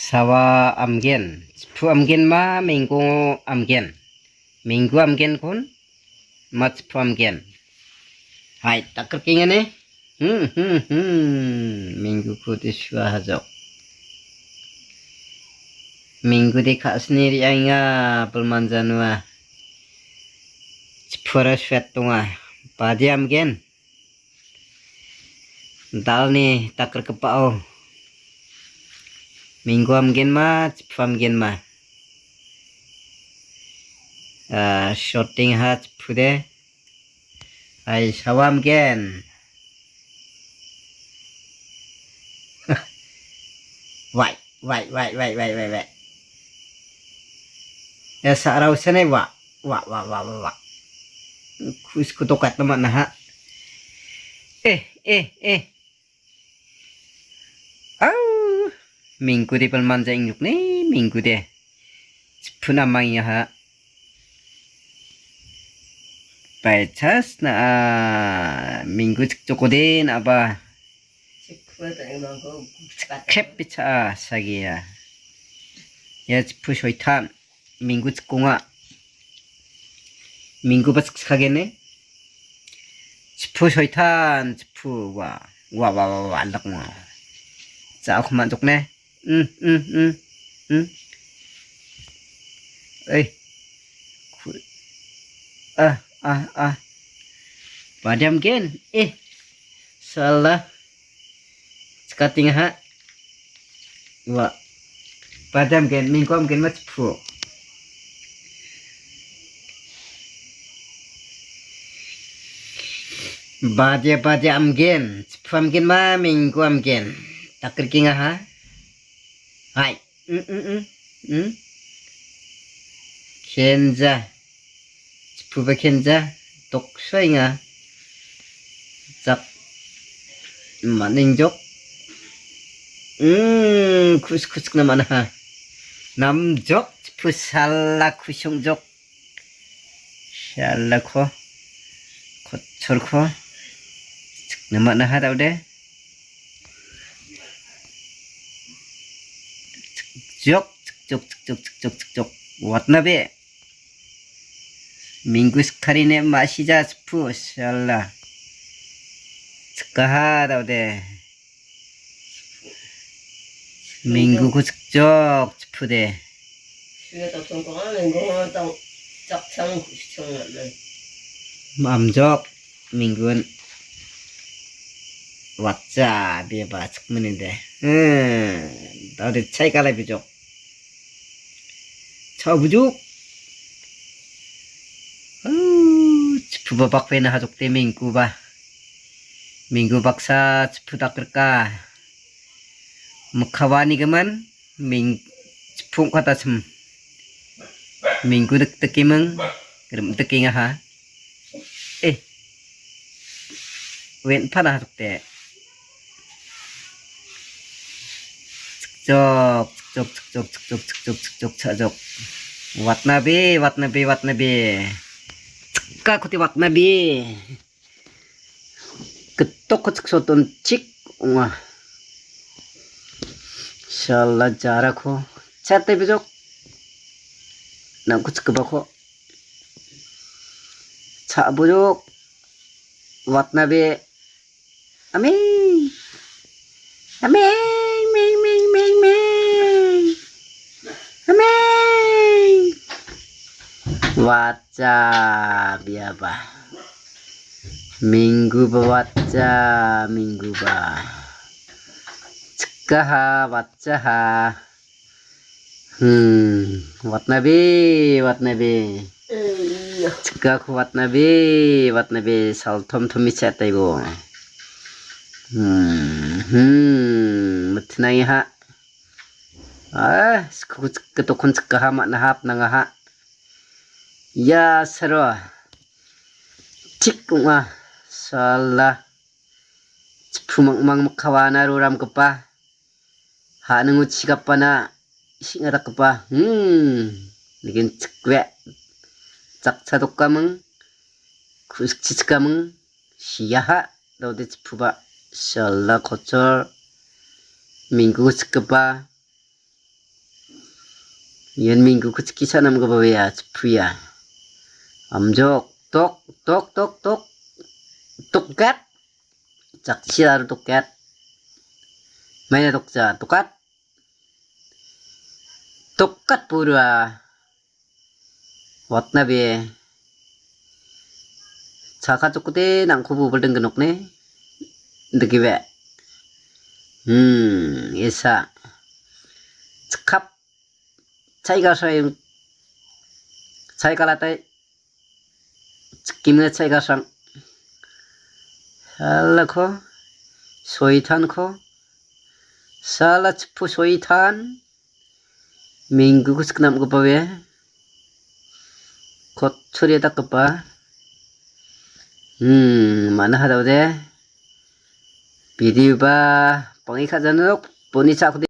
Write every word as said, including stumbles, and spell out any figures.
Sawa amgen, chippu amgen ma, minggu amgen. Minggu amgen kon, ma chippu amgen. Hai, takrikengane. Hmm, hmm, hmm. Minggu kuti sua hajok. Minggu de kasni rianga pelmanjanua. Chipura suat tonga. Padi amgen. Dalni takrikgipao minggu amgenma, chippu amgenma. Ah, shooting ha chippude. Ai, sawa amgen. Wai, wai, wai, wai, wai, wai, wai. Ya, sa·rao sene wa, wa, wa, wa, wa, wa. Kus kutokat nama naha. Eh, eh, eh. Au. Minggu de pelmanja ingjok ne, minggu de. Chippu namang ya ha. Bai chas na a. Minggu chikjoko de na ba. Chippu ta imangko. Chikep bicha a, sagi ya. Ya chippu soitan. Minggu chikonga. Minggu ba chikchikagene. Chippu soitan, chippu wa. Wa, wa, wa, wa, alak wa. Cha, aku manjuk ne. Hmm, hmm, hmm, hmm. Eh. Ku-, ah, ah, ah. Padam gen. Eh. Salah. Sekating ha. Wa. Padam gen, minggu amgen ma chippu. Badia, badia amgen, chippu amgen ma, minggu amgen. Takrikinga ha. Hai. Mm, mm, mm, mm. Kenja. Chippuba kenja. Toksoinga. Jak. Maning jok. Mm, kus, kus na mana ha. Nam jok. Chippu sala kusung jok. Sala ko. Kochor ko. Chik na mana ha daude. Jok, jok, jok, jok, jok, jok, jok. Watnabe. Minggu sekali ne masih ja sepus, ya Allah. Sekaha tau de. Minggu ku sekjok, sepu de. Sudah tak songkong, minggu tang cak sang ku song na. Mamjok, minggun. Watsa, bia bacak meni de. Hmm, tau de cai kalai bijok. Chao bujuk. Uh, chipu babak pe na hajok te minggu ba. Minggu baksa chipu dakrika. Mekawani geman, ming-, chipu kata sem. Minggu dek-, dekimeng, gerem dekinga ha. Eh. Wen pana hajok te. Chikjok, chikjok, chikjok, chikjok, chikjok, chikjok, chajok. Watnabe, watnabe, watnabe. Chikka kuti watnabe. Ketok ko chiksoton chik ong·a. Shala jarako. Chate bijok. Nangko chikgipako. Cha·bojok. Watnabe. Aming. Aming, ming, ming, ming, ming. Aming. Watsa biaba. Minggu ba watsa, minggu ba. Chikaha, watsaha. Hmm, watnabe, watnabe. Iya. Chikaku watnabe, watnabe, salthom thomi chataibo. Hmm, hmm, mitnai ha. Ah, skuku chikka tokon chikaha matna hap nanga ha. Ya, sero. Chik ong·a, sala. Chipu mangmang mikkawana roramgipa. Ha·ningo chigapana sing·a dakgipa. Hmm. Nigenchikwe. Jakcha dokaming. Ku·sikchi chikaming. Siaha. Daode chipuba. Shala kochor. Minggu chikgipa. Ian mingguko chikisa namgipa bea, chipuia. Amjok, tok, tok, tok, tok. Tokat. Jakchi aro tokat. Maina tokja, tokat. Tokat pura. Watna be. Chaka chokode nangko bubal denggenok ne. Degibe. Hmm, esa. Chikap. Chaiga sayung. Chaikalatai. Chikimna chaiga sang. Salako. Soitanko. Sala chipu soitan. Mingguko siknamgipa be. Kotchuri dakgipa. Hmm, mana hadau de. Video ba pangi kajana nok. Poni chakde.